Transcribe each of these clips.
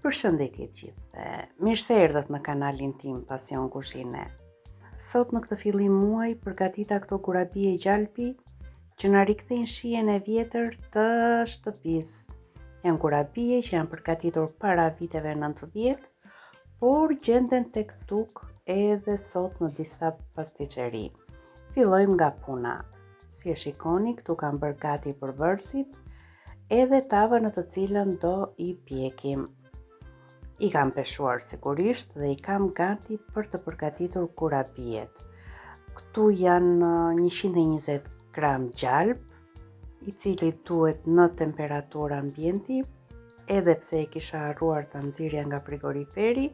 Përshëndetje të gjithëve. Mirë se erdhët në kanalin tim Pasion Kuzhine. Sot në këtë fillim muaj përgatita këto kurabie gjalpi që na rikthejnë shijen e vjetër të shtëpisë. Janë kurabie që janë përgatitur para viteve 90, por gjenden tek tuk edhe sot në disa pastiçeri. Fillojmë nga puna. Si e shikoni, këtu kam bërë gati përbërësit, edhe tavën në të cilën do i pjekim. I kam peshuar sigurisht dhe i kam gati për të përgatitur kurabiet. Këtu janë 120 gram gjalp, i cili duhet në temperaturë ambienti, edhe pse e kisha harruar ta nxirrja nga frigoriferi,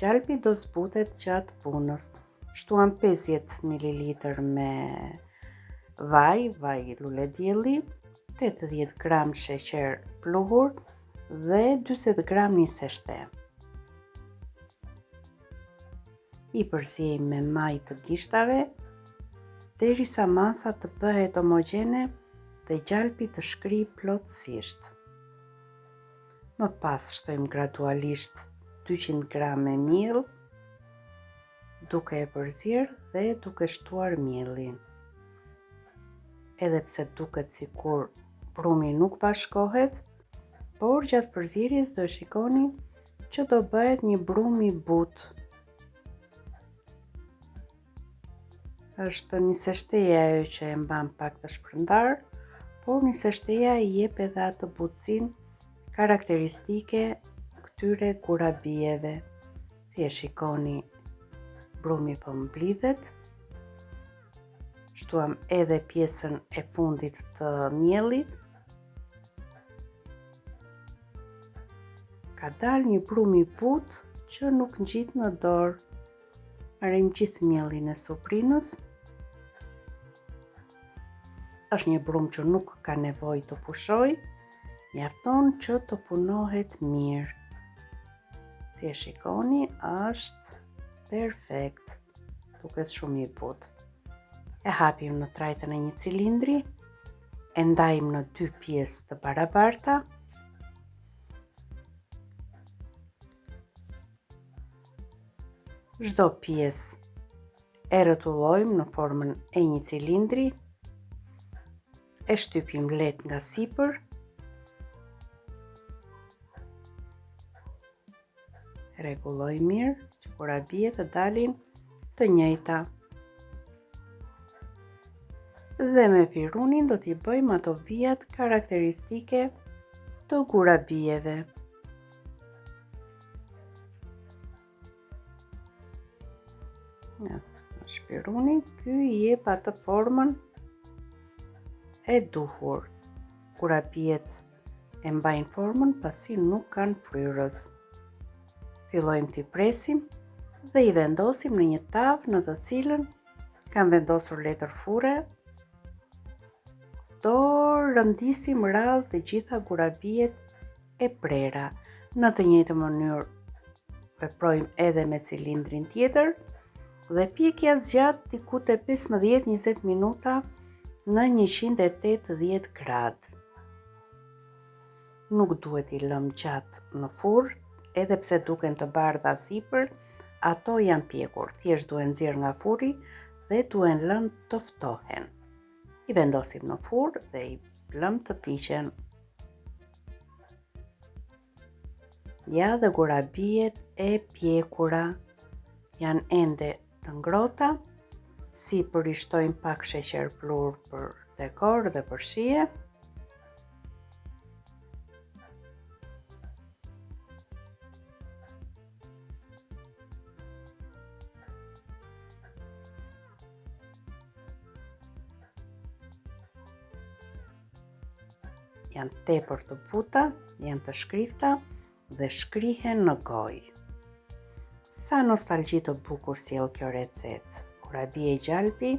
gjalpi do zbutet gjatë punës. Shtuam 50 ml me vaj, vaj luledielli, 80 gram sheqer pluhur dhe 40 gram niseshte. I përziejmë me majë të gishtave, derisa masa të bëhet homogjene dhe gjalpi të shkrijë plotësisht. Më pas shtojmë gradualisht 200 gram me miell, duke e përzier dhe duke shtuar miellin. Edhe pse duket sikur brumi nuk bashkohet, por gjatë përzierjes do e shikoni që do bëhet një brumë i butë. Është niseshteja ajo që e mban pak të shpërndarë, por niseshteja i jep edhe atë butësinë karakteristike këtyre kurabieve. Si e shikoni, brumi po mblidhet. Shtuam edhe pjesën e fundit të miellit. Ka dalë një brumë i butë që nuk ngjit në dorë. Marrim gjithë miellin e suprinës. Është një brumë që nuk ka nevojë të pushojë, mjafton që të punohet mirë. Si e shikoni, është perfekt, duket shumë i butë. E hapim në trajtën e një cilindri, e ndajmë në dy pjesë të barabarta, Çdo pjesë e rrotullojmë në formën e një cilindri, e shtypim lehtë nga sipër, rregullojmë mirë që kurabiet të dalin të njëjta. Dhe me pirunin do t'i bëjmë ato vijat karakteristike të kurabieve. Ja, është piruni, ky i jep atë formën e duhur. Kurabiet e mbajnë formën pasi nuk kanë fryrës. Fillojmë t'i presim dhe i vendosim në një tavë në të cilën kam vendosur letër furre. Do rëndisim radhë të gjitha kurabiet e prera. Në të njëjtën mënyrë veprojmë edhe me cilindrin tjetër dhe pjekja zgjat diku te 15-20 minuta në 180 gradë. Nuk duhet t'i lëmë gjatë në furrë, edhe pse duken të bardha sipër, ato janë pjekur, thjesht duhen nxjerrë nga furri dhe duhen lënë të ftohen. I vendosim në furrë dhe i lëmë të piqen. Ja dhe kurabiet e pjekura janë ende të ngrohta, sipër i shtojmë pak sheqer pluhur për dekor dhe për shije. Janë tepër të buta, janë të shkrifta dhe shkrihen në gojë. Sa nostalgji të bukur sjell kjo recetë. Kurabie gjalpi,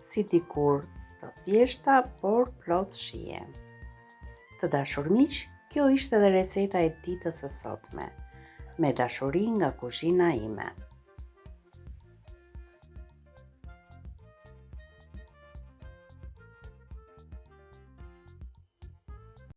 si dikur të thjeshta, por plot shije. Të dashur miq, kjo ishte dhe receta e ditës së sotme. Me dashuri nga kuzhina ime.